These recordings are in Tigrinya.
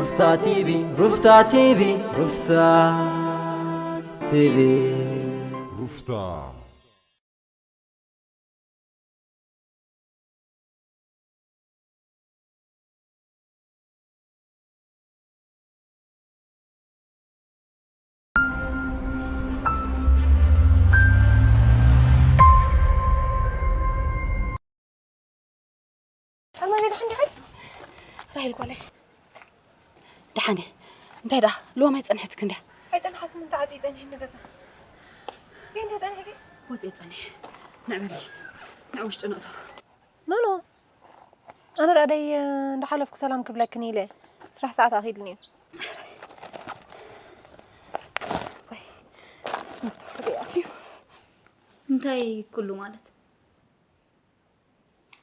ሩፍታ ቲቪ፣ ሩፍታ ቲቪ፣ ሩፍታ ቲቪ። ሩፍታ። ኣማኒ፣ ደሓን ዲኺ? ራሄል ጓለይ። ደሓን እየ። እንታይ ደኣ፣ ሎሚ ኣይጸንሐትክን ድያ? ኣይጸንሓትን፣ እንታይ ዓጽዩ ጸኒሕኒ ገዛ? እንታይ ጸኒሕኪ? ወጺኤ ጸኒሐ። ንዕ በሊ። ንዕ ውሽጢ ንእቶ። ኖ፣ ኖ። ኣነ ደኣ ደይ እንዳሓለፍኩ ሰላም ክብለክን ኢለ። ስራሕ ሰዓት ኣኺድኒ እዩ። ወይ፣ እስኪ መፍትሒ ክደይ ኣትዩ? እንታይ ኩሉ ማለት?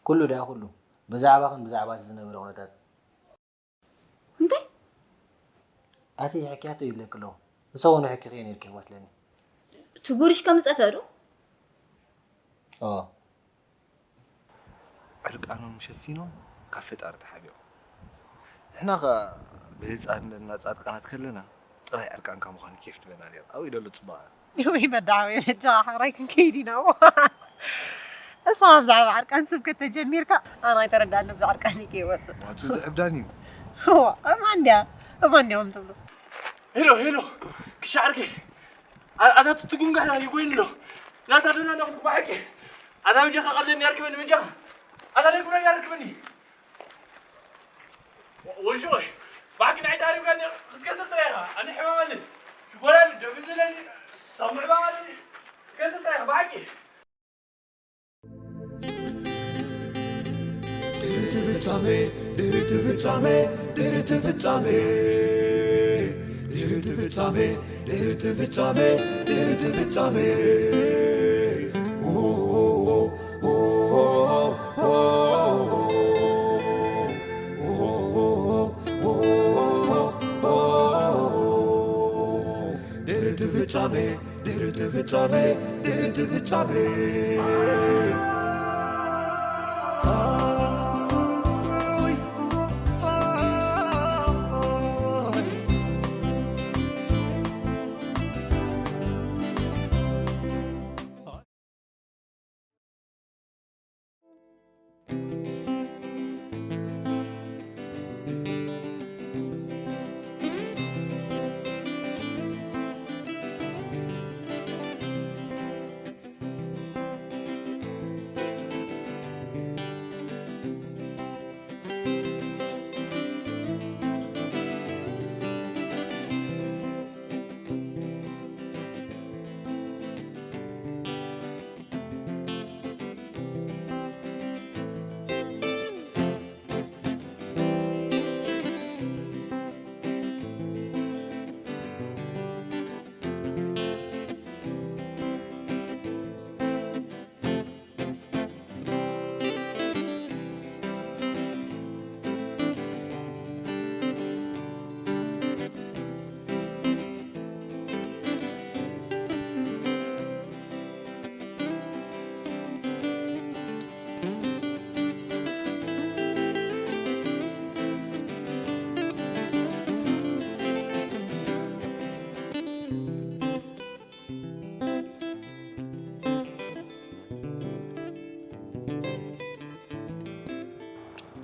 ኩሉ ደኣ ኩሉ። ብዛዕባኽን ብዛዕባ እቲ ዝነበረ ኩነታት። እንታይ? ኣቲ ሕክያቶ ይብለኪ ኣለኹ። ንሰ እውን ሕክኺ ነይርኪ ይመስለኒ። እቲ ጉርሽ ከም ዝጠፍአ ዶ? ኦ። ዕርቃኖም ሸፊኖም ካብ ፈጣሪ ተሓቢኦም። ንሕና ኸኣ ብህፃንነትና ፃድቃናት ከለና ጥራይ ዕርቃንካ ምዃን ኬፍ ትበና ነይሩ። ኣብኡ ይደሎ ፅባቐ። ወይ መዳወይ በጃኻ ሕራይ ክንከይድ ኢና። እሞ እሳ ብዛዕባ ዕርቃን ስብከት ተጀሚርካ ኣና ኣይተረዳእኒ ብዛ ዕርቃን እዩ ከይወፅእ። ዋቱ ዝዕብዳን እዩ። እዋ፣ እማ እንድያ፣ እማ እንድያም ትብሉ። ሄሎ፣ ሄሎ፣ ክሻ ዓርከይ። ኣ-፣ ኣታ ትጉንጋሕ ና ይጎይን ኣሎ። ናታ ዶና ና ኩባሕቂ። ኣታ ብጃኻ ቀለኒ ኣርክበኒ ብጃኻ። ኣታ ለይ ኩባይ ኣርክበኒ። ወልሾ፣ ባዕኪ ናይ ታሪፍ ጋር ክትከስር ጥራይ ኢኻ። ኣነ ሕማም ኣለኒ። ሽኮር ኣለኒ፣ ደም ዝለኒ፣ ሳሙዕ ባዕ ኣለኒ። ክትከስር ጥራይ ኢኻ፣ ባዕኪ። ድሕሪ እቲ ፍጻመ፣ ድሕሪ እቲ ፍጻመ፣ ድሕሪ እቲ ፍጻመ፣ ድሕሪ እቲ ፍጻመ፣ ድሕሪ እቲ ፍጻመ፣ ድሕሪ እቲ ፍጻመ። ድሕሪ እቲ ፍጻመ፣ ድሕሪ እቲ ፍጻመ፣ ድሕሪ እቲ ፍጻመ።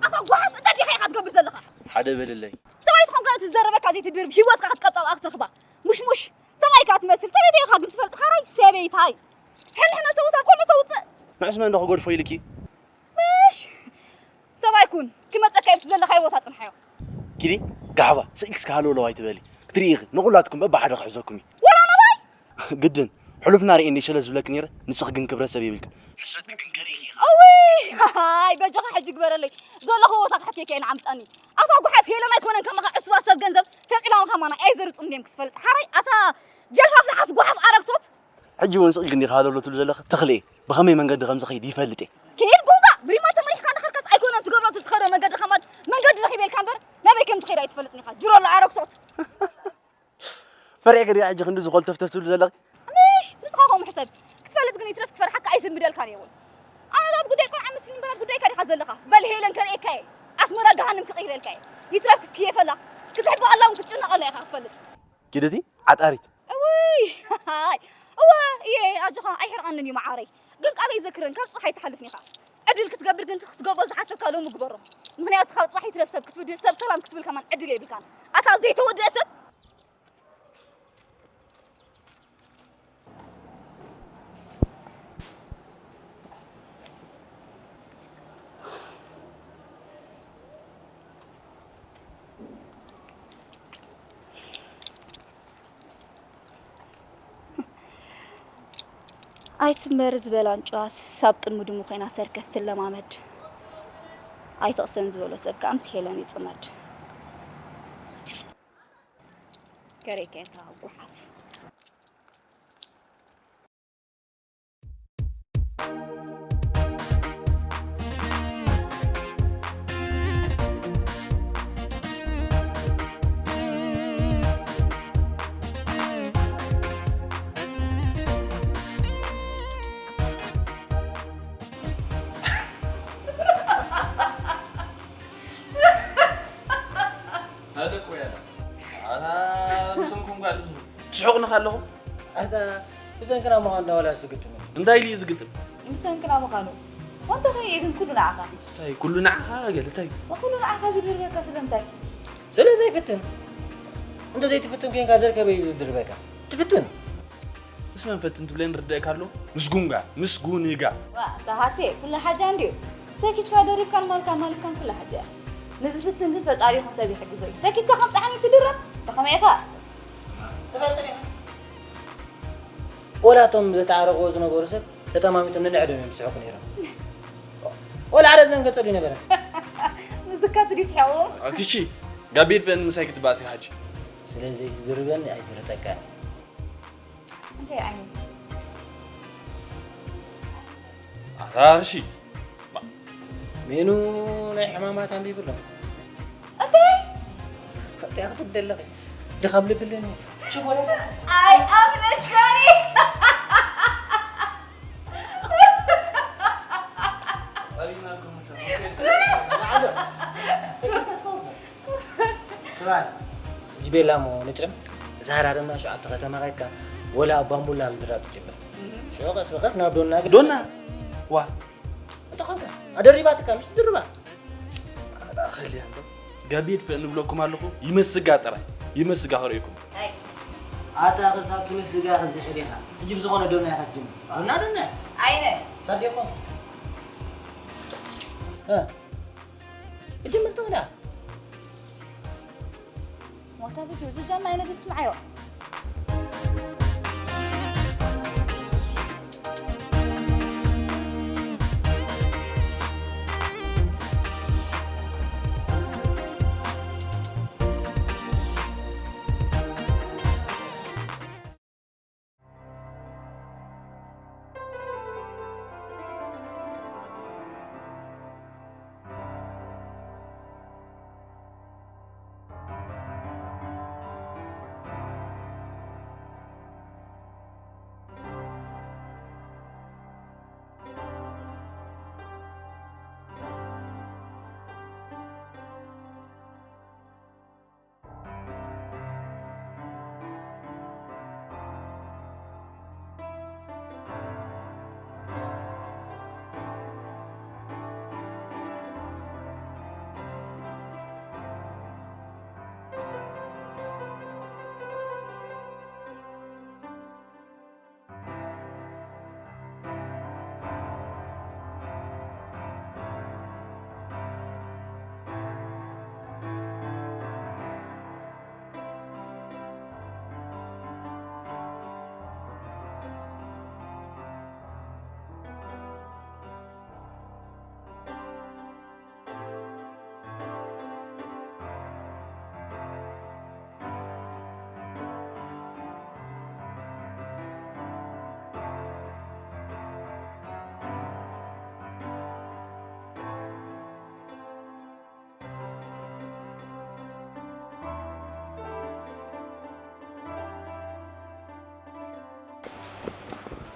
ኣታ ጓሓፍ፣ እንታይ ዲኻ ኢኻ ትገብር ዘለኻ? ሓደ በልለይ። ሰብኣይ ትኾንካ እቲ ዝዘረበካ ዘይትድርብ፣ ህይወትካ ክትቀብጣ ክትረኽባ። ሙሽሙሽ፣ ሰብኣይካ ትመስል። ሰበይተይ ኢኻ ግን ትፈልጥ፣ ሓራይ ሰበይታይ። ሕንሕነ ሰውታ ኮሎ ተውፅእ። ንዕስ መን ዶ ክገድፎ ኢልኪ? ምሽ፣ ሰብኣይ ኩን፣ ክመፀካ እዩ፣ እቲ ዘለኻዮ ቦታ ፅንሓዮ። ኪዲ፣ ጋሕባ፣ ስኢልኪ እስከ ሃለውለው ኣይትበሊ። ክትርኢ ኢኺ፣ ንኹላትኩም በብሓደ ክሕዘኩም እዩ። ወላ ነባይ! ግድን፣ ሕሉፍና ርእየ እንደ ሸለ ዝብለኪ ነይረ፣ ንስኺ ግን ክብረ ሰብ የብልክን። ሕስረትኪ ግን ከርእይኪ ኢኻ። እውይ፣ ሃይ፣ በጃኻ ሕጂ ግበረለይ። ዘለኹ ቦታ ክሕኬከ እየ ንዓምፀኒ። ኣታ ጓሓፍ ሄለን ኣይኮነን ከማኻ ዕሱባት ሰብ ገንዘብ ሰብ ዒላማ ከማና ኣይዘርጡን ድዮም ክስፈልጥ። ሓራይ ኣታ ጀልፋፍ ለሓስ ጓሓፍ ኣረግሶት። ሕጂ እውን ስቕ ኢልኪ እንዲኻ ሃለውለው ትብሊ ዘለኺ ተኽሊ እየ። ብኸመይ መንገዲ ከም ዝኸይድ ይፈልጥ እየ። ኪድ ጉንጋ፣ ብሪማ ተመሪሕካ እንዳኸድካስ ኣይኮነን ትገብሮ እቲ ዝኸዶ መንገዲ ከማን መንገዲ ረኺበ ኢልካ እምበር ናበይ ከም ዝኸይድ ኣይትፈልጥን ኢኻ። ጅሮሎ ኣረግሶት። ፈሪሕኪ ድያ ሕጂ ክንዲ ዝኾልተፍተፍ ትብሊ ዘለኺ? ምሽ፣ ንስኻ ከምኡ ሕሰብ። ክትፈልጥ ግን ይትረፍ ክፈርሓካ ኣይስምደልካን እየ እውን። ኣነ ላብ ጉዳይ ቆልዓ መስሊ እምበር ኣብ ጉዳይካ ዲኻ ዘለኻ። በል ሄለን ከርእየካ እየ። ኣስመራ ገሃንም ክቕይረልካ እየ። ይትረፍ ክትክየፈላ። ክስሕብ ኢኻ ክትፈልጥ። ኪደቲ ዓጣሪት። እውይ፣ እወ፣ እየ፣ ኣጆኻ ኣይሕርቐንን እዩ መዓረይ። ግን ቃለይ ዘክረን፣ ካብ ጽባሕ ኣይትሓልፍን ኢኻ። ዕድል ክትገብር ግን ክትገብሮ ዝሓሰብካ ሎሚ ግበሮ። ምኽንያቱ ካብ ጽባሕ ይትረፍ ሰብ ክትብድል፣ ሰብ ሰላም ክትብል ከማን ዕድል የብልካን። ኣታ ዘይተወድአ ሰብ። ኣይትመር ዝበላ ኣንጭዋስ ኣብ ቅድሚ ድሙ ኮይና ሰርከስ ትለማመድ። ኣይትቕሰን ዝበሎ ሰብ ከኣ ምስ ሄለን ይጽመድ። ከሬካ እታ ጓሓፍ። ኣታ ብሰንኩም ጋር ትስሕቑኒ ኣለኹም። ኣታ ብሰንክና ምዃን ዳወላ ዝግጥም እዩ። እንታይ ኢሉ እዩ ዝግጥም? ብሰንክና ምዃኑ። ወንተ ኸይ ግን ኩሉ ንዓኻ። እንታይ ኩሉ ንዓኻ? ገለ እንታይ? ኩሉ ንዓኻ ዝድርበካ ስለምንታይ? ስለ ዘይፍትን። እንተ ዘይትፍትን ኮንካ ዘርከበ እዩ ዝድርበካ። ትፍትን። ምስ መን ፈትን ትብለኒ ርደእካ ኣሎ? ምስ ጉንጋ፣ ምስ ጉንጋ። ዋ፣ ተሃቴ፣ ኩሉ ሓጃ እንድዩ። ሰኪትካ ደሪፍካን ማልካ ማሊስካን ኩሉ ሓጃ እያ። ንዝፍትን ግን ፈጣሪ ይኹን ሰብ ይሕግዞ እዩ። ሰኪትካ ከም ጻሕሊ ትድረብ፣ ብኸመይ ኢኻ? ትፈልጥ ዲኻ? ወላ እቶም ዘተዓረቕዎ ዝነበሩ ሰብ ተጠማሚቶም ነንዕዶም እዮም ዝስሕቁ ነይሮም። ወላ ሓደ ዝደንገጸሉ ይነበረ። ምስካ ትዲ ስሕቑ? ኣክሺ፣ ጋቤድ ፈን ምሳይ ክትባእሲ ሓጂ። ስለ ዘይትድርበኒ ኣይዝርጠካን። እንታይ ዓይነት? ኣታ እሺ። ሜኑ ናይ ሕማማት ኣንቢቡ ኣሎ። እንታይ? እንታይ ክትብል ኣለኺ? ድኻም ልቢ ኣለኒ። ሽኮላ። ኣይ፣ ኣምነት ጋሪ። ጸሊምናልኩም። ንዓዶ። ሰኪትካ እስካሁን። ስማዕ፣ ሕጂ ቤላ እሞ ንጭም፣ ዛራ ድማ ሸውዓተ ከተማ ከይድካ፣ ወላ ኣብ ባምቡላ ምድራብ ትጅምር። ሽዑ ቀስ ብቐስ ናብ ዶና ግን ዶና? ዋ። እንተ ኾንካ፣ ኣደሪባትካ፣ ምስቲ ድርባ። ኣዳ ኸልያ እንዶ። ጋቤድ ፈ እንብለኩም ኣለኹ፣ ይመስጋ ጥራይ፣ ይመስጋ ከርእየኩም። ኣይ። ኣታ ክሳብ ትመስጋ ክዝሕድ ኢኻ። ሕጂ ብዝኾነ ዶና ኢኻ ትጅምር። ዶና፣ ዶና። ኣይነ። ታዲያ እኮ። እ። እጅምር ትኽእላ። ሞታ ብጁ፣ እዚ ጃማ ኣይነ ትስምዓዮ።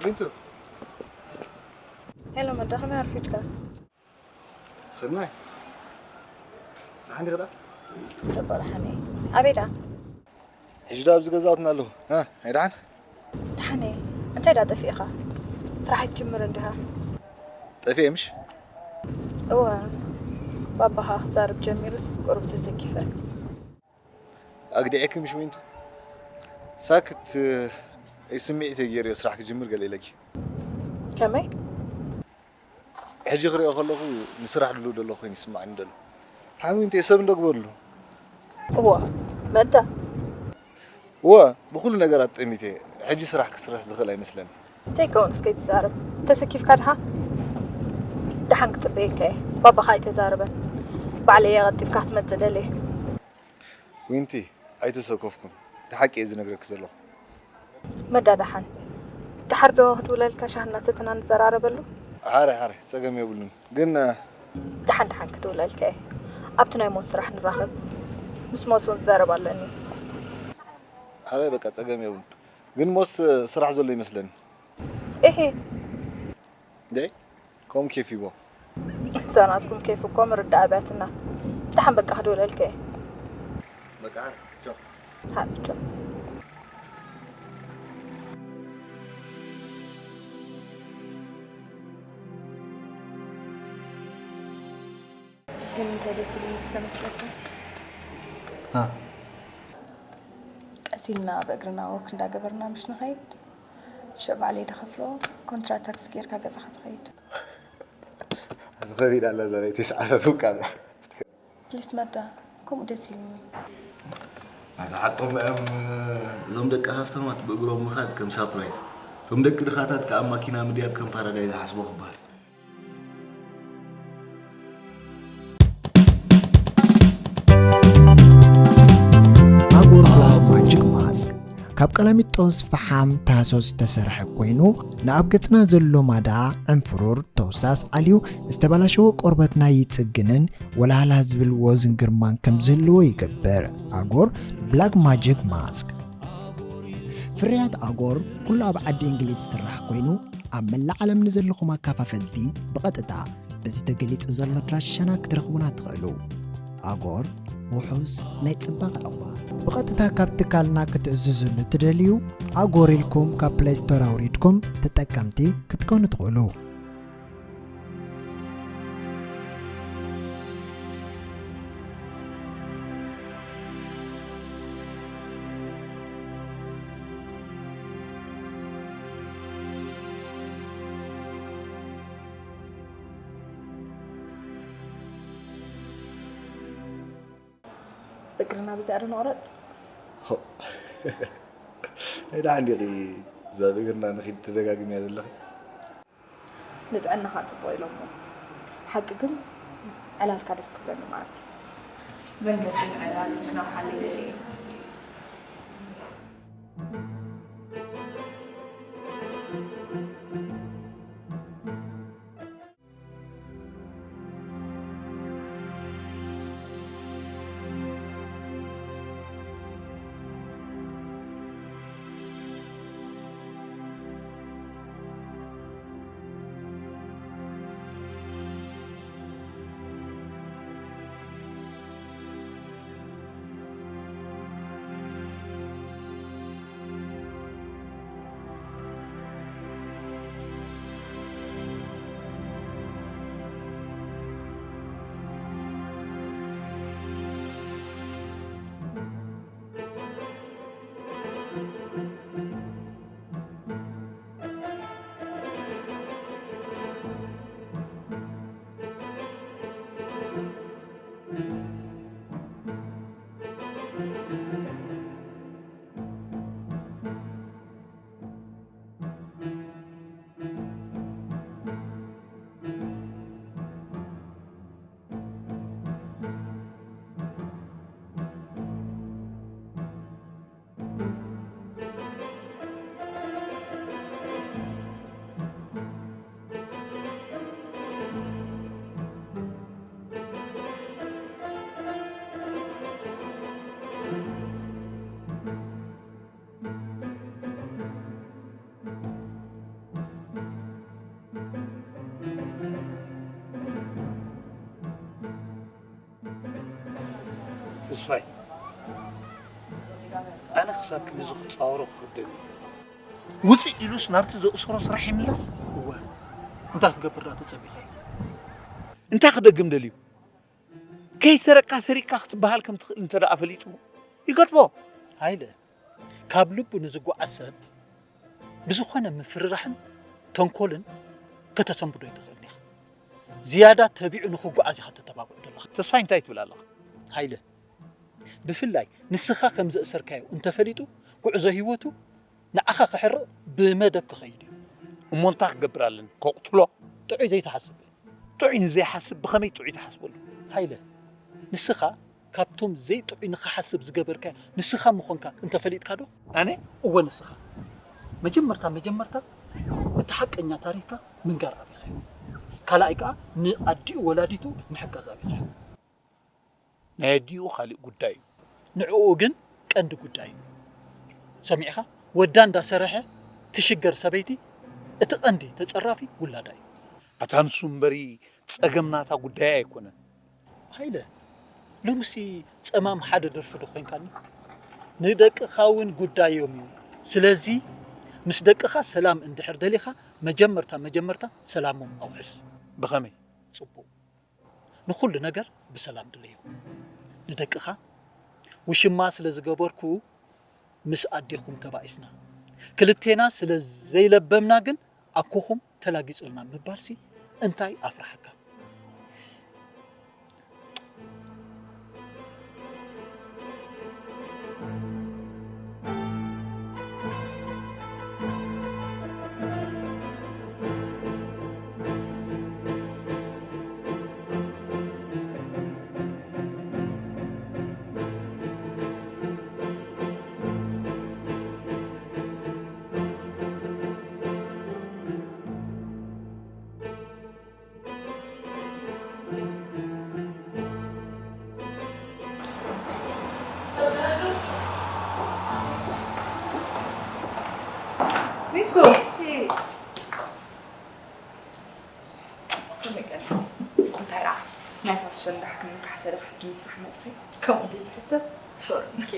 ቢንቱ። ሄሎ፣ መዳ፣ ከመይ ኣርፊድካ? ሰናይ። ደሓን ዲኺ ደኣ? ጽቡቕ፣ ደሓን እየ። ኣበይ ደኣ? ሕጂ ዳ ኣብዚ ገዛውትና ኣለኹ። እ፣ ናይ ደሓን? ደሓን እየ። እንታይ ዳ ጠፊእኻ? ስራሕ ኣይትጅምር እንዲኻ? ጠፊኤ ምሽ? እወ፣ ባባኻ ክዛረብ ጀሚሩስ ቁሩብ ተሰኪፈ። ኣግዲዐኪ ምሽ ዊንቱ? ሳክት፣ እ፣ ስምዒተይ ገይረዮ ስራሕ ክጅምር ገለ ኢለኪ። ከመይ? ሕጂ ክሪኦ ከለኹ ንስራሕ ድልው ደሎ ኮይኑ ይስምዓኒ ደሎ። ሓሚም እንተ ሰብ እንዶ ግበርሉ። እዋ፣ መዳ። እዋ፣ ብኹሉ ነገራት ጠሚተ እየ። ሕጂ ስራሕ ክስራሕ ዝኽእል ኣይመስለኒ። እንታይ ከውንስ ከይትዛረብ? ተሰኪፍካ ድኻ? ደሓን ክጽበየካ እየ። ባባኻ ኣይተዛረበን። ባዕለይ እየ ቀልጢፍካ ክትመጽእ ደልየ። ዊንቲ፣ ኣይተሰከፍኩን። እቲ ሓቂ እየ ዝነግረኪ ዘለኹ። መዳ ደሓን። ደሓር ዶ ክድውለልካ ሻሂ እናሰተና ንዘራረበሉ? ሓረ፣ ሓረ፣ ጸገም የብሉን። ግን፣ እ፣ ደሓን ደሓን ክድውለልካ እየ። ኣብቲ ናይ ሞስ ስራሕ ንራኸብ። ምስ ሞስ እውን ክዛረብ ኣለኒ። ሓረ፣ በቃ ጸገም የብሉን። ግን ሞስ፣ እ፣ ስራሕ ዘሎ ይመስለኒ። እሄ። ደይ፣ ከም ኬፍ ይቦ። እዛ ናትኩም ኬፍ እኮ ምርዳእ ኣብያትና። ደሓን በቃ ክድውለልከ እየ። በቃ፣ ቻው። ሃ፣ ቻው። ግን እንታይ ደስ ይብል እስከ መስለካ? ሃ። ቀስ ኢልና ብእግርና ወክ እንዳገበርና ምሽ ንኸይድ። ሽዕ ባዕለይ ድኸፍሎ፣ ኮንትራ ታክሲ ጌርካ ገዛኻ ትኸይድ። ኣነ ከቢድ ኣላ እዛ ናይ ተስዓታት ውቃብያ። ፕሊስ መዳ፣ ከምኡ ደስ ኢሉኒ። ኣታ ሓቆም እዮም፣ እዞም ደቂ ሃፍታማት ብእግሮም ምኻድ ከም ሳፕራይዝ። እቶም ደቂ ድኻታት ከኣ ማኪና ምድያብ ከም ፓራዳይዝ ይሓስቦ ክበሃል። ኣጎር ብላክ ማጂክ ማስክ ካብ ቀላሚጦስ፣ ፈሓም፣ ታህሶ ዝተሰርሐ ኮይኑ፣ ንኣብ ገጽና ዘሎ ማዳ፣ ዕንፍሩር፣ ተውሳስ ኣልዩ ዝተበላሸወ ቆርበትና ይጽግንን ወልሃልሃ ዝብል ወዝን ግርማን ከም ዝህልዎ ይገብር። ኣጎር ብላክ ማጂክ ማስክ። ፍርያት ኣጎር ኩሉ ኣብ ዓዲ እንግሊዝ ዝስራሕ ኮይኑ፣ ኣብ መላእ ዓለም ንዘለኹም ኣካፋፈልቲ ብቐጥታ በዚ ተገሊጹ ዘሎ ኣድራሻና ክትረኽቡና ትኽእሉ። ኣጎር ውሑስ ናይ ጽባቐ ዕቑባ። ብቐጥታ ካብ ትካልና ክትእዝዙ ንትደልዩ፣ ኣጎር ኢልኩም ካብ ፕለይ ስቶር ኣውሪድኩም ተጠቀምቲ ክትኮኑ ትኽእሉ። እግርና ብዚኣ ዶ ንቑረጽ? ሆ። ናይ ደሓን ዲኺ እዛ ብእግርና ንኺድ ትደጋግምያ ዘለኺ? ንጥዕናኻ ጽቡቕ ኢሎሞ። ሓቂ ግን ዕላልካ ደስ ክብለኒ ማለት እዩ። መንገድን ዕላልን ክነውሓለይ ደልየ እየ። ተስፋይ፣ ኣነ ክሳብ ክንድዚ ክጻወሮ ክኽብደኒ። ውፅእ ኢሉስ ናብቲ ዘእሰሮ ስራሕ ይምለስ? እወ። እንታይ ክገብር ደኣ ተጸቢኻ? እንታይ ክደግም ደልዩ? ከይሰረቅካ ሰሪቅካ ክትበሃል ከም ትኽእል እንተ ደኣ ፈሊጡ ይገድፎ። ሃይለ፣ ካብ ልቡ ንዝጓዓዝ ሰብ ብዝኾነ ምፍርራሕን ተንኮልን ከተሰንብዶ ኣይትኽእልን ኢኻ። ዝያዳ ተቢዑ ንኽጓዓዝ ኢኻ ተተባብዖ ዘለኻ። ተስፋይ እንታይ ትብል ኣለኻ? ሃይለ፣ ብፍላይ ንስኻ ከም ዘእሰርካዮ እንተፈሊጡ፣ ጉዕዞ ህይወቱ ንዓኻ ክሕርቕ ብመደብ ክኸይድ እዩ። እሞ እንታይ ክገብር ኣለኒ? ከቕትሎ? ጥዑይ ዘይትሓስብ። ጥዑይ ንዘይሓስብ ብኸመይ ጥዑይ ትሓስበሉ? ሃይለ፣ ንስኻ ካብቶም ዘይጥዑይ ንኽሓስብ ዝገበርካዮ ንስኻ ምዃንካ እንተፈሊጥካ ዶ? ኣነ? እወ፣ ንስኻ። መጀመርታ መጀመርታ እቲ ሓቀኛ ታሪኽካ ምንጋር ኣቢኻዮ። ካልኣይ ከኣ ንኣዲኡ ወላዲቱ ምሕጋዝ ኣቢኻዮ። ናይ ኣዲኡ ካልእ ጉዳይ እዩ። ንዕኡ ግን ቀንዲ ጉዳይ እዩ። ሰሚዕኻ? ወዳ እንዳሰርሐ ትሽገር ሰበይቲ እቲ ቀንዲ ተጸራፊ ውላዳ እዩ። ኣታ ንሱ እምበሪ ጸገም ናታ ጉዳይ ኣይኮነን። ሃይለ፣ ሎምሲ ጸማም ሓደ ደርፊ ዶ ኮይንካኒ? ንደቅኻ እውን ጉዳዮም እዩ። ስለዚ ምስ ደቅኻ ሰላም እንድሕር ደሊኻ መጀመርታ መጀመርታ ሰላሞም ኣውሕስ። ብኸመይ? ጽቡቕ። ንኹሉ ነገር ብሰላም ድለዮ። ንደቅኻ ውሽማ ስለ ዝገበርኩ ምስ ኣዴኹም ተባኢስና። ክልቴና ስለ ዘይለበምና ግን ኣኮኹም ተላጊጹልና ምባልሲ እንታይ ኣፍርሓካ? ሚኩ፣ ከመይ ቀን? እንታይ ደኣ? ናይ ፋሽን ደኣ ክትብል ከሓሰ ደኣ ሕጂ ምስራሕ መጽኺ? ከምኡ ድዩ ዝሕሰብ? ኦኬ።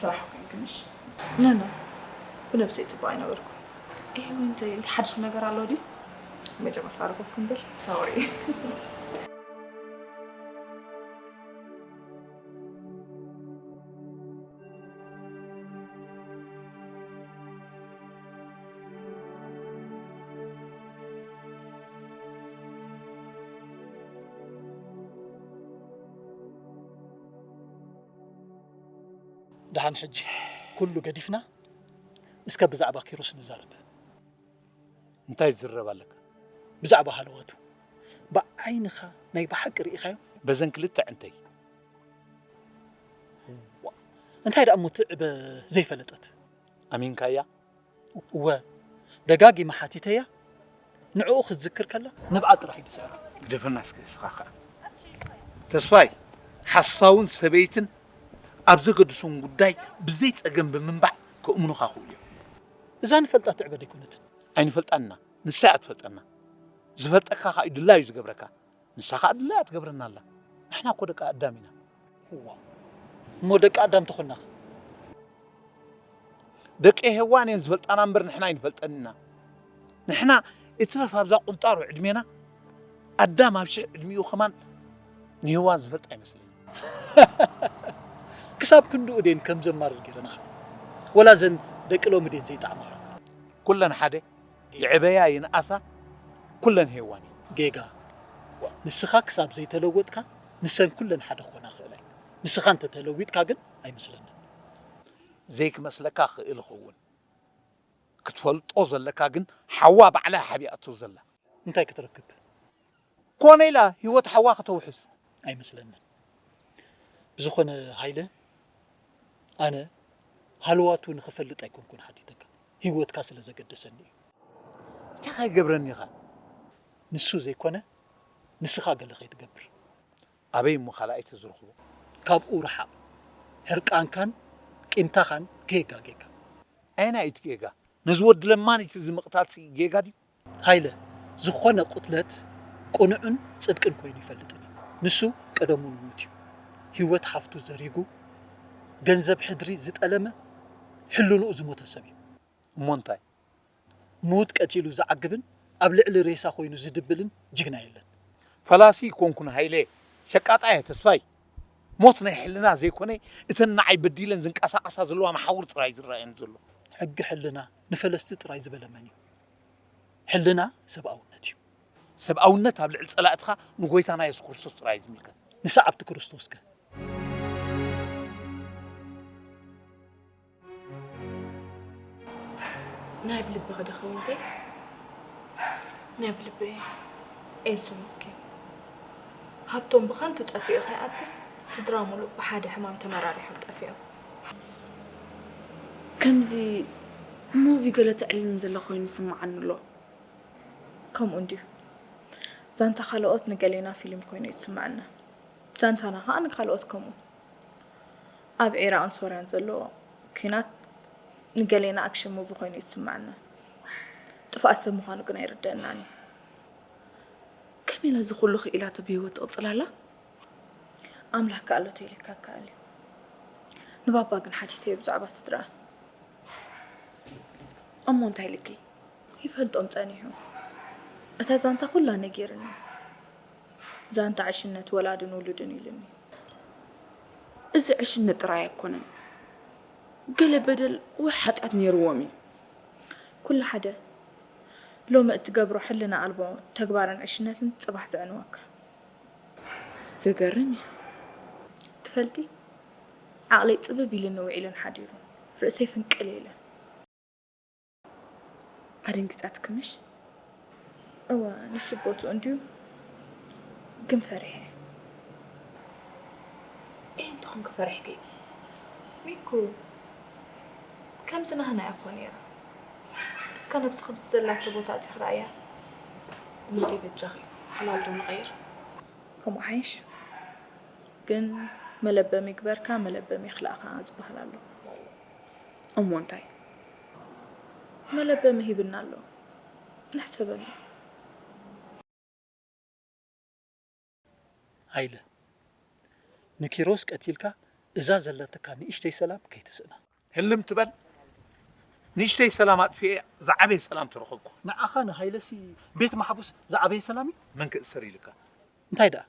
ስራሕ ኮይንኪ ምሽ? ኖ፣ ኖ። ብነብሰይ ጽቡቕ ኣይነበርኩ። ኤህ፣ ወይ እንታይ ሓድሽ ነገር ኣሎ ድዩ? መጀመርታ ረኸብኩ እምበር። ሶሪ። ደሓን ሕጂ ኩሉ ገዲፍና እስከ ብዛዕባ ኪሮስ ንዛረብ። እንታይ ዝዝረብ ኣለካ? ብዛዕባ ሃለዋቱ ብዓይንኻ ናይ ብሓቂ ርኢኻዮ? በዘን ክልተ ዕንተይ። ዋ፣ እንታይ ደኣ እሞ ትዕበ ዘይፈለጠት? ኣሚንካያ? እወ፣ ደጋጊመ ሓቲተያ። ንዕኡ ክትዝክር ከላ ንብዓት ጥራሕ እዩ ዝስዕራ። ግደፈና እስከ እስኻ ኸኣ። ተስፋይ፣ ሓሳውን ሰበይትን ኣብ ዘገድሶም ጉዳይ ብዘይ ጸገም ብምንባዕ ከእምኑኻ ክእሉ እዮም። እዛ ንፈልጣ ትዕበ ደይኮነትን። ኣይንፈልጣን ኢና፣ ንሳ እያ ትፈልጠና። ዝፈልጠካ ኸኣ እዩ ድላዩ ዝገብረካ። ንሳ ኸኣ ድላያ ትገብረና ኣላ። ንሕና እኮ ደቂ ኣዳም ኢና። እዋ፣ እሞ ደቂ ኣዳም ተኾንና ኸ? ደቂ ሄዋን እየን ዝፈልጣና እምበር ንሕና ኣይንፈልጠን ኢና። ንሕና እትረፍ ኣብዛ ቁንጣሮ ዕድሜና፣ ኣዳም ኣብ ሽሕ ዕድሚኡ ኸማን ንሄዋን ዝፈልጣ ኣይመስለኒ። ክሳብ ክንድኡ ድየን ከም ዘማርር ገይረናኻ? ወላ እዘን ደቂ ሎሚ ድየን ዘይጠዓማኻ? ኩለን ሓደ፣ ይዕበያ ይንኣሳ፣ ኩለን ሄዋን እየን። ጌጋ። ንስኻ ክሳብ ዘይተለወጥካ ንሰን ኩለን ሓደ ክኾና ክእላ እየን። ንስኻ እንተተለዊጥካ ግን ኣይመስለንን። ዘይክመስለካ ክእል ይኸውን። ክትፈልጦ ዘለካ ግን ሓዋ ባዕላ ሓቢኣቶ ዘላ። እንታይ ክትረክብ? ኮነ ኢላ ህይወት ሓዋ ከተውሕስ። ኣይመስለንን። ብዝኾነ ሃይለ፣ ኣነ ሃለዋቱ ንኽፈልጥ ኣይኮንኩን ሓቲተካ። ህይወትካ ስለ ዘገደሰኒ እዩ። እንታይ ከይገብረኒ ኢኻ? ንሱ ዘይኮነ ንስኻ ገለ ከይትገብር። ኣበይ እሞ ካልኣይ ተዝረኽቦ? ካብኡ ርሓቕ። ሕርቃንካን ቂምታኻን ጌጋ ጌጋ። ኣየናይ እቲ ጌጋ? ነዚ ወዲ ለማን እቲ ዝምቕታልሲ ጌጋ ድዩ? ሃይለ፣ ዝኾነ ቁትለት ቅኑዕን ጽድቅን ኮይኑ ይፈልጥን እዩ። ንሱ ቀደሙ ንሞት እዩ። ህይወት ሓፍቱ ዘሪጉ፣ ገንዘብ ሕድሪ ዝጠለመ ሕልንኡ ዝሞተ ሰብ እዩ። እሞ እንታይ? ምዉት ቀቲሉ ዝዓግብን ኣብ ልዕሊ ሬሳ ኮይኑ ዝድብልን ጅግና የለን። ፈላሲ ኣይኮንኩን ሃይለ፣ ሸቃጣ እየ ተስፋይ። ሞት ናይ ሕልና ዘይኮነ፣ እተን ንዓይ በዲለን ዝንቀሳቐሳ ዘለዋ መሓውር ጥራይ ዝረኣየን ዘሎ። ሕጊ ሕልና ንፈለስቲ ጥራይ ዝበለ መን እዩ? ሕልና ሰብኣውነት እዩ። ሰብኣውነት ኣብ ልዕሊ ጸላእትኻ ንጎይታና የሱስ ክርስቶስ ጥራይ እዩ ዝምልከት። ንሰዓብቲ ክርስቶስ ከ? ናይ ብልብኺ ዶ ክኸውን እንተይ? ናይ ብልበይ ኤልሱ መስኪን። ሃብቶም ብኸንቱ ጠፊኡ ከይኣክል ስድራ ሙሉእ ብሓደ ሕማም ተመራሪሖም ጠፊኦም። ከምዚ ሙቪ ገለ ተዕልልን ዘለ ኮይኑ ይስምዓኒ ኣሎ። ከምኡ እንድዩ። ዛንታ ካልኦት ንገሌና ፊልም ኮይኑ ይስምዓና። ዛንታና ከኣ ንካልኦት ከምኡ። ኣብ ዒራቕን ሶርያን ዘሎ ኲናት ንገሌና ኣክሽን ሙቪ ኮይኑ ይስምዓና። ጥፍኣት ሰብ ምዃኑ ግን ኣይርደአናን እዩ። ከመይ ኢላ እዚ ኩሉ ክኢላቶ ብህይወት ትቕጽል ኣላ? ኣምላኽ ከኣ ኣሎ ተይልካ ኣይከኣል እዩ። ንባባ ግን ሓቲተዮ ብዛዕባ ስድራኣ። እሞ እንታይ ኢልኪ? ይፈልጦም ጸኒሑ። እታ ዛንታ ኩላ ነጊርኒ። ዛንታ ዕሽነት ወላድን ውሉድን ኢሉኒ። እዚ ዕሽነት ጥራይ ኣይኮነን፣ ገለ በደል ወይ ሓጢኣት ነይርዎም እዩ። ኩሉ ሓደ። ሎሚ እትገብሮ ሕልና ኣልቦ ተግባርን ዕሽነትን ጽባሕ ዘዕንወካ። ዘገርም እዩ። ትፈልጢ፣ ዓቕለይ ጽብብ ኢሉኒ ውዒሉን ሓዲሩን። ርእሰይ ፍንቅል ኢለ። ኣደንጊጻትኪ ምሽ? እወ፣ ንሱ ቦትኡ እንድዩ፣ ግን ፈሪሐ። እየ እንተኾንኪ ፈሪሕኪ? ሚኩ፣ ከምዚ ናህና እያ እኮ ነይራ። እስከ ነብስኺ ምስ ዘላቶ ቦታ ኣእቲኺ ረኣያ። ምንታይ በጃኺ፣ ዕላል ዶ ንቐይር? ከምኡ ሓይሽ። ግን መለበሚ ግበርካ፣ መለበሚ ይኽላእኻ ዝበሃል ኣሎ። እሞ እንታይ? መለበሚ ሂብና ኣሎ። ንሕሰበሉ። ሃይለ፣ ንኪሮስ ቀቲልካ እዛ ዘለትካ ንእሽተይ ሰላም ከይትስእና። ህልም ትበል። ንእሽተይ ሰላም ኣጥፊኤ ዝዓበየ ሰላም ተረኸብኩ። ንዓኻ ንሃይለሲ ቤት ማሕቡስ ዝዓበየ ሰላም እዩ። መን ክእሰር ኢልካ? እንታይ ደኣ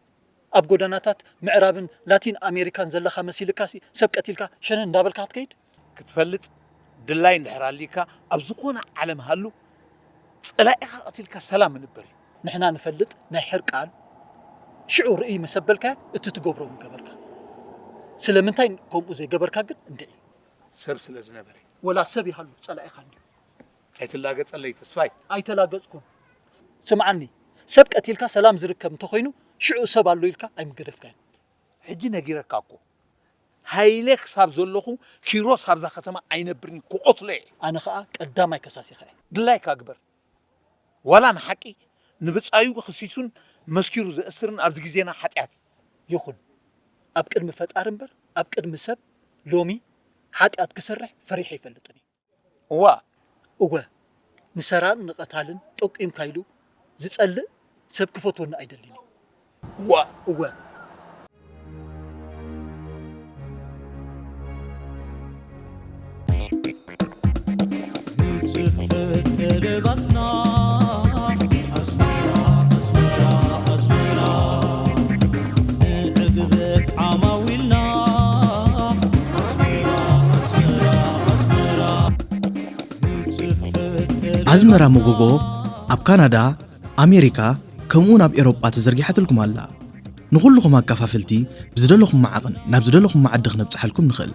ኣብ ጎደናታት ምዕራብን ላቲን ኣሜሪካን ዘለኻ መሲልካሲ ሰብ ቀቲልካ ሸነን እንዳበልካ ክትከይድ? ክትፈልጥ ድላይ እንድሕር ኣሊካ ኣብ ዝኾነ ዓለም ሃሉ ጸላኢኻ ቀቲልካ ሰላም ምንበር እዩ። ንሕና ንፈልጥ ናይ ሕርቃን ሽዑ ርእይ ምስ ኣበልካዮ እቲ ትገብሮ ምገበርካ። ስለምንታይ ከምኡ ዘይገበርካ ግን እንድዒ። ሰብ ስለ ዝነበረ። ወላ ሰብ ይሃሉ ጸላኢኻ እንድዩ። ኣይትላገጸለይ ተስፋይ። ኣይተላገጽኩን። ስምዓኒ፣ ሰብ ቀቲልካ ሰላም ዝርከብ እንተኾይኑ ሽዑ ሰብ ኣሎ ኢልካ ኣይምገደፍካዮን። ሕጂ ነጊረካ እኮ። ሃይለ ክሳብ ዘለኹ ኪሮስ ኣብዛ ከተማ ኣይነብርን ክቐትሎ እየ። ኣነ ኸኣ ቀዳማይ ከሳሲኻ እየ። ድላይካ ግበር። ዋላ ንሓቂ ንብጻዩ ከሲሱን መስኪሩ ዘእስርን ኣብዚ ግዜና ሓጢኣት እዩ። ይኹን ኣብ ቅድሚ ፈጣሪ እምበር ኣብ ቅድሚ ሰብ ሎሚ ሓጢኣት ክሰርሕ ፈሪሐ ኣይፈልጥን እየ። እዋ እወ ንሰራቕን ንቐታልን ጠቂምካ ኢሉ ዝጸልእ ሰብ ክፈትወኒ ኣይደልን እዩ። እዋ እወ ንጽፈት ጠለባትና ኣስመራ ኣስመራ ኣስመራ ንዕግበት ዓማዊልና ኣስመራ ኣስመራ ኣስመራ ንጽፈት ኣዝመራ መጎጎ ኣብ ካናዳ፣ ኣሜሪካ ከምኡውን ኣብ ኤሮጳ ተዘርጊሓትልኩም ኣላ። ንኹልኹም ኣካፋፍልቲ ብዝደለኹሞ ዓቕን ናብ ዝደለኹሞ ዓዲ ክነብጽሓልኩም ንኽእል።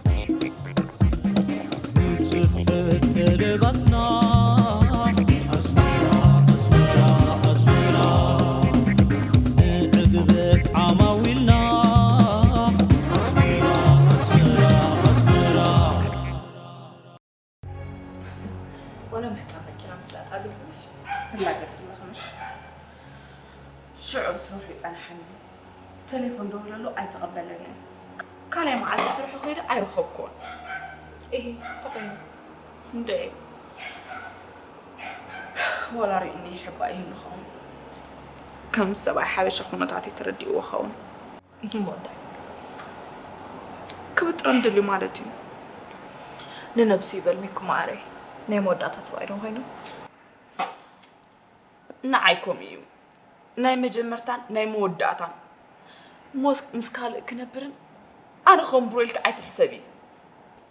ዋላ ምሕጻብ መኪና ምስ ኣጣደፍኩ ምሽ ትላገጽ ኣለኺ ምሽ? ሽዑ ስርሑ ይጸንሓኒ። ተሌፎን ደዊለሉ ኣይተቐበለንን። ካልኣይ መዓልቲ ስርሑ ከይደ ኣይረኸብኩዎን። እሂ፣ እንታይ ኮይኑ? እንድዒ። ዋላ ሪኡኒ ይሕባእ ይህሉ ኸውን። ከም ሰብኣይ ሓበሻ ኩነታተይ ተረዲእዎ ኸውን። እሞ እንታይ? ክብጥረን ደልዩ ማለት እዩ። ንነብሱ ይበል ሚኩ ማዕረይ። ናይ መወዳእታ ሰብኣይ ዶ ኮይኑ? ንዓይ ከምኡ እዩ። ናይ መጀመርታን ናይ መወዳእታን። ሞስ ምስ ካልእ ክነብርን ኣነ ከም ብሮ ኢልካ ኣይትሕሰቢ።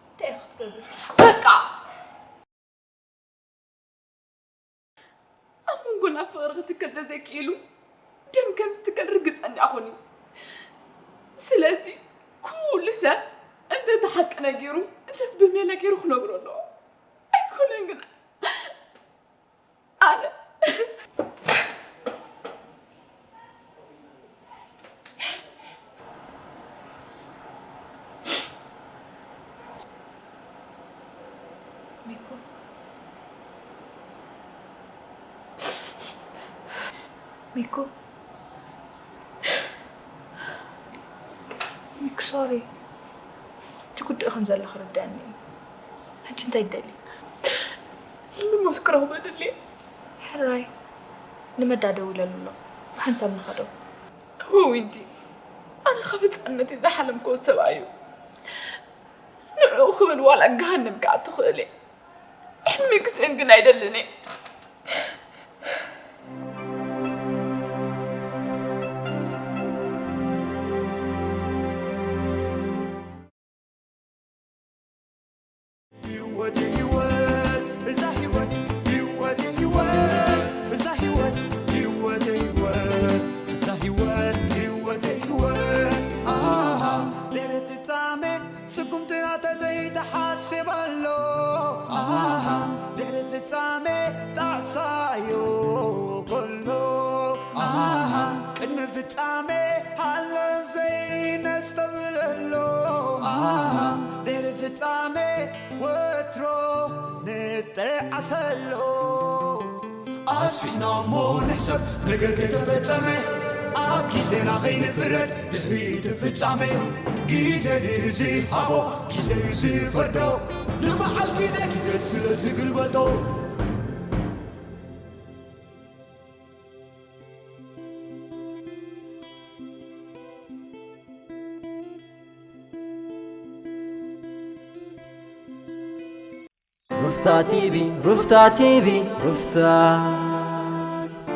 እንታይ ኢኺ ክትገብሪ? በቃ! ኣብ መንጎና ፍቕሪ ክትከል ተዘይክኢሉ ደም ከም ትከል ርግጸኒ ኣኾኒ። ስለዚ ኩሉ ሰብ እንተ እቲ ሓቂ ነጊሩ እንተስ ብሜላ ገይሩ ክነግሮ ኣለዎ። ኣይኮነን ግን ኣነ ሚኮ ሚኮ ሚኩ ሶሪ። ትጉድእ ከም ዘለኺ ርድኣኒ እዩ። ሕጂ እንታይ ትደሊ? ንመስክሮ ክበደልየ። ሕራይ ንመዳ ደዊለሉ ኣሎ። ብሓንሳብ ንኸዶ። ዊንቲ፣ ኣነ ካብ ህፃንነተይ ዝሓለምክዎ ሰብኣይ እዩ። ንዕኡ ክብል ዋላ ገሃነም ክኣቱ ክእል እየ። ሕልሚ ክስእን ግን ኣይደልን እየ። ህይወት ህይወት እዛ ህይወት ህይወት ህይወት እዛ ህይወት ህይወት ህይወት እዛ ህይወት ህይወት ህይወት ኣሃ ድሕሪ ፍጻሜ ስጉምትና ተዘይተሓስብ ኣሎ ኣሃ ድሕሪ ፍጻሜ ጣዕሳዮ ከሎ ኣሃ ቅድሚ ፍጻሜ ሃሎ ዘይነስተብለሎ ኣሃ ድሕሪ ፍጻሜ ወትሮ ንጠዓሰሎ ኣስፊሕና እሞ ንሕሰብ ነገር ከይተፈጸመ ኣብ ግዜና ከይንፍረድ ድሕሪ እቲ ፍጻሜ ግዜ ንዝሃቦ ግዜ እዩ ዝፈርዶ ንበዓል ግዜ ግዜ ስለ ዝግልበጦ ሩፍታ ቲቪ ሩፍታ ቲቪ ሩፍታ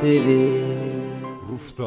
ቲቪ ሩፍታ